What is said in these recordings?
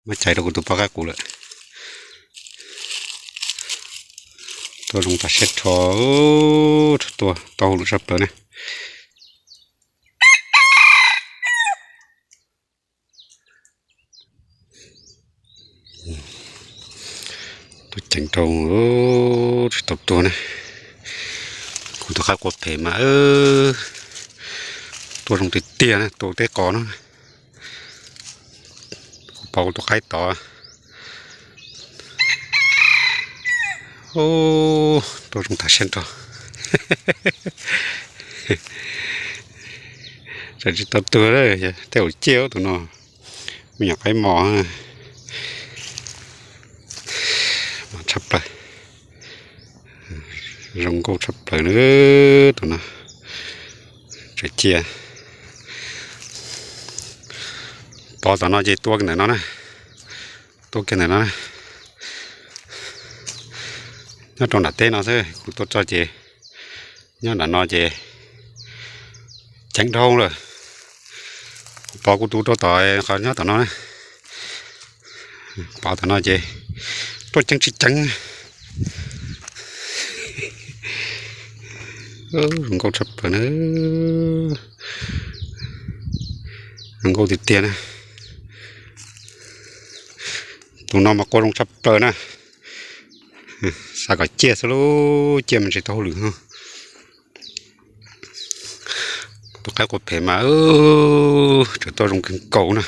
Muab cais rau kuv tus poj qaib qus lawm. Tuaj zoo tas siab rho, tuaj tau hauj lwm tshaj plaws na. Tuaj ceev rau, tsis tau tuag na. Kuv tus qaib qua phem mas tuaj zoo tiag tiag na, tua teb qos no. Kuv pom kuv tus qaib tod, tuaj zoo tas siab nrho. Tseem tsis tau tuag, tej zaum ciaj tus no. Me nyuam qaib mos, mos tshaj plaws, zoo nkauj tshaj plaws na. Tus no tseem ciaj. Pov tom no ces tua kiag ntawm no na, tua kiag ntawm no na. Nyob rau nram teb no xwb, kuv tuaj txog ces nyob nram no ces ceev dhau lawm. Pov kuv tus rau tom qhov nyob tom no na. Pov tom no ces tuaj ceev tsis ceev. Zoo nkauj tshaj plaws na, zoo nkauj tiag tiag na. Tus no mas qua zoo tshaj plaws na. Xav kom ciaj xwb lub, ciaj mas tsis tau hauj lwm. Tus qaib qua phem mas tseem tuaj zoo kawg nkaus na.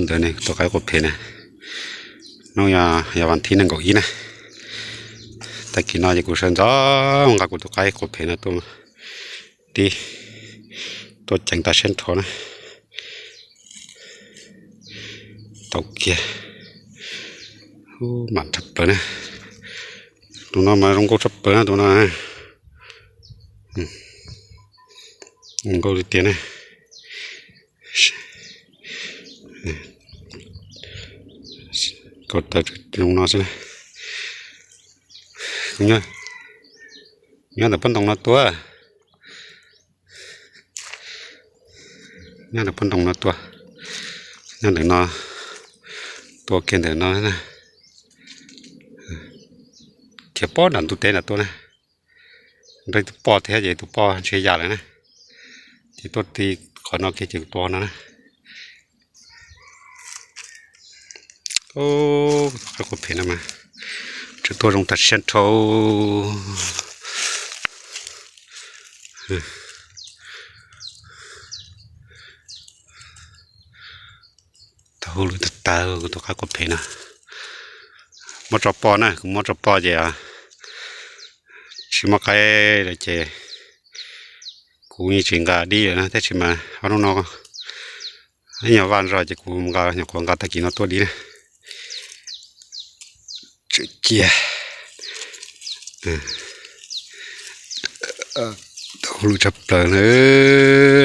Ntawd ne, tus qaib qua phem na. Hnub yog vas thib nees nkaum ib na. Tag kis no ces kuv sawv ntxov nqa kuv tus qaib qua phem no tuaj, tib tuaj ceev tas siab nrho na. Tau kiag, mam tshaj plaws na. Tus no mas zoo nkauj tshaj plaws na tus no. Zoo nkauj tiag tiag na. Kau taw zoo no xwb na. Nyob ntawm pob ntoo no tua. Nyob ntawm pob ntoo no tua. Nyob ntawm no, tua kiag ntawm no na. Ces pob nram ntug teb nram tua na. Nrog tus poj thiab ces tus poj ntshe ya lawm na. Ces tuaj ti qhov no kiag ces tua no na. Qaib qua phem no mas tseem tuaj zoo tas siab nrho. Tau hauj lwm tag tag kuv tus qaib qua phem no. Muab tso poj na, kuv muab tso poj ces tsis muaj qaib lawm ces kuv yeej tsis nqa dib lawm na, tab sis mas ob hnub no ib nyuag vaj zog ces kuv nqa, nyuam qhuav nqa tag kis no tuaj dib na. Tseem ciaj. Tau hauj lwm tshaj plaws na,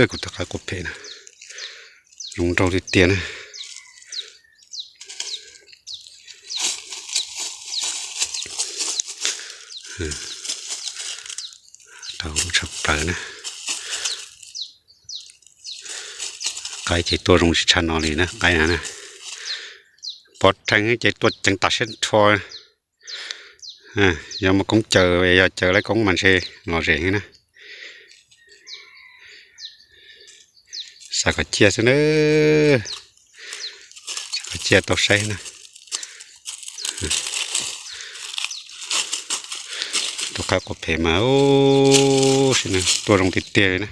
kuv tus qaib qua phem na, zoo nraug tiag tiag na. Tau hauj lwm tshaj plaws na. Qaib ces tuaj zoo tsis tshaj no li na, qaib na. Pov rhees ces tuaj ceev tas siab nrho. Yog muaj koob caws, yog caws laib koob mas ntshe lom zem heev na. Xav kom ciaj xwb na. Xav kom ciaj tau saib na. Tus qaib qua phem mas sim neej tuaj zoo tiag tiag li na.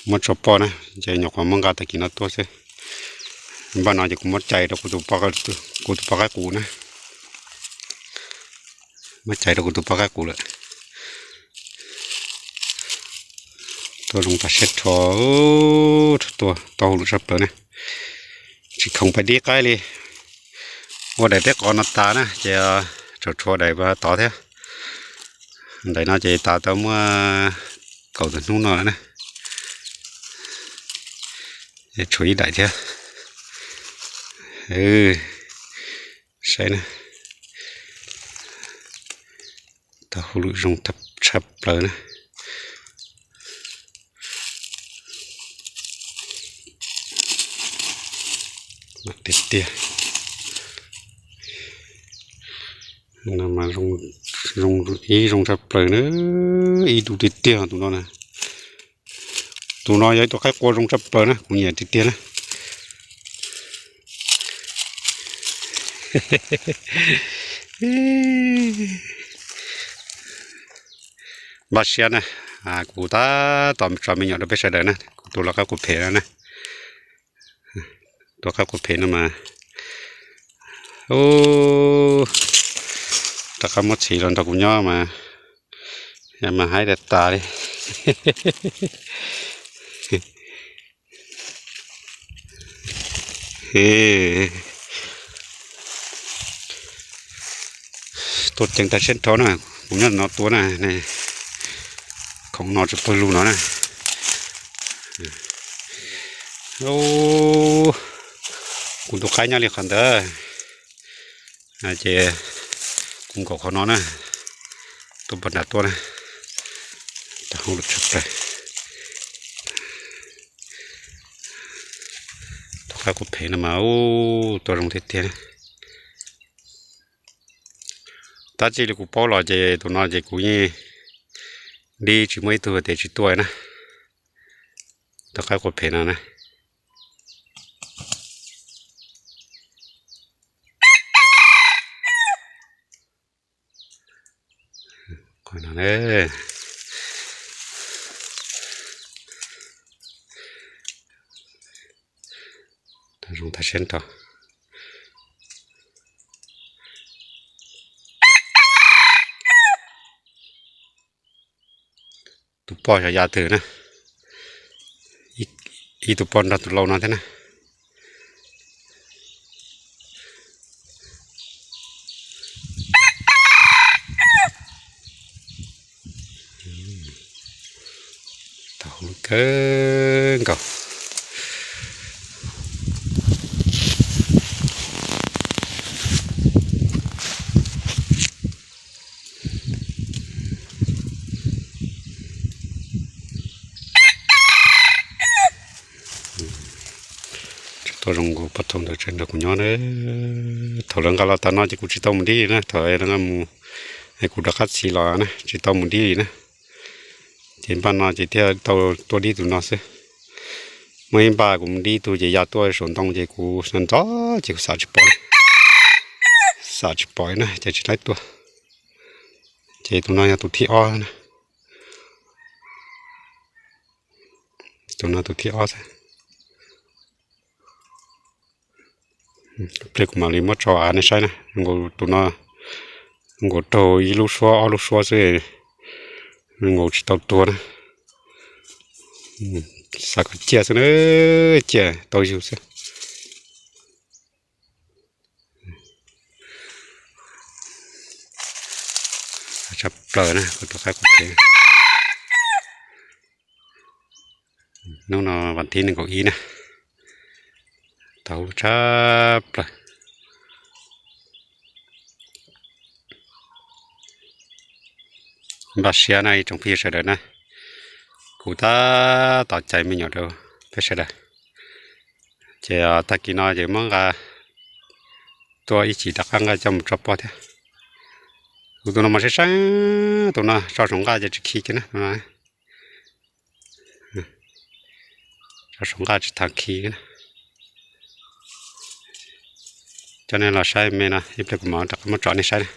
Muab tso poj na, ces nyuam qhuav muab nqa tag kis no tuaj xwb. Npaj no ces kuv muab cais rau kuv tus poj qaib qus na. Muab cais rau kuv tus poj qaib qus lawm. Tuaj zoo tas siab rho, tuaj tau hauj lwm tshaj plaws na. Tsis khoom pais dib qaib li. Ua daim teb qos no tas na ces tseem tshuav daim tod thiab. Daim no ces tas tau muaj kaum tawm hnub no lawm na. Tshuav ib daim thiab. Saib na, tau hauj lwm zoo tshaj plaws na. Tiag tiag. No mas zoo, ib zoo tshaj plaws na, ib tug tiag tiag tus no na. Tus no yog ib tug qaib qua zoo tshaj plaws na, kuv nyiam tiag tiag na. Npaj siab na, kuv tab tom tso me nyuam rau peb sawv daws na, kuv tus lau qaib qua phem no na. Tus qaib qua phem no mas, rov qab muab txhiv los nrog kuv nyob mas, mas haib tas tas li. Tua ceev tag siab nrho na, kuv nyob no tua na, khoom no tsis pawg lug no na. Kuv tus qaib nyob li qhov ntawd, ces kuv nkaum qhov no na, tuaj pog nram tuaj na. Tau hauj lwm tshaj plaws. Tus qaib qua phem no mas ua tua zoo tiag tiag na. Tab txij li kuv paub los ces tus no ces kuv yeej dib tsis muaj ib tug tias tsis tuaj na. Tus qaib qua phem no na. Qhov no zoo tag siab nrho. Tus poj xyov ya twg na, ib tus poj nrog tus lau no thiab na. Tau kawg nkaus. Tseem tuaj zoo nkaus pog thaum ntawd tseem nrog kuv nyob na. Thaum lawv nqa los tas no ces kuv tsis tau mus dib li na, thaum lawv nqa mus es kuv rov qab txhiv los na, tsis tau mus dib li na. Ces npaj no ces thiaj tau tuaj dib tus no xwb. Muaj ib npaj kuv mus dib tus ces ya tuaj saum ntoo ces kuv ntxov ntxov ces kuv xav tsis pom li, xav tsis pom li na ces tsis laib tuaj. Ces tus no yog tus thib ob na. Tus no tus thib ob xwb. Pliag kuv mam li muab tso av nej saib na. Tus no nkaus raug ib lub suab ob lub suab xwb, nkaus tsis tau tuag na. Xav kom ciaj xwb na, ciaj tau yug xwb. Tshaj plaws na, kuv tus qaib qua phem. Hnub no vas thib nees nkaum ib na, tau tshaj plaws. Npaj siab na ib tsoom phooj ywg sawv daws na, kuv tab tom cais me nyuam rau peb sawv daws. Ces tag kis no ces muab nqa tuaj ib chim rov qab nqa coj mus tso poj thiab. Kuv tus no mas sab sab, tus no tso saum nqaj ces tsis khi kiag na. Tso saum nqaj tsis tau khi na. Coj nej los saib me no, ib pliag kuv mam rov qab muab tso nej saib na.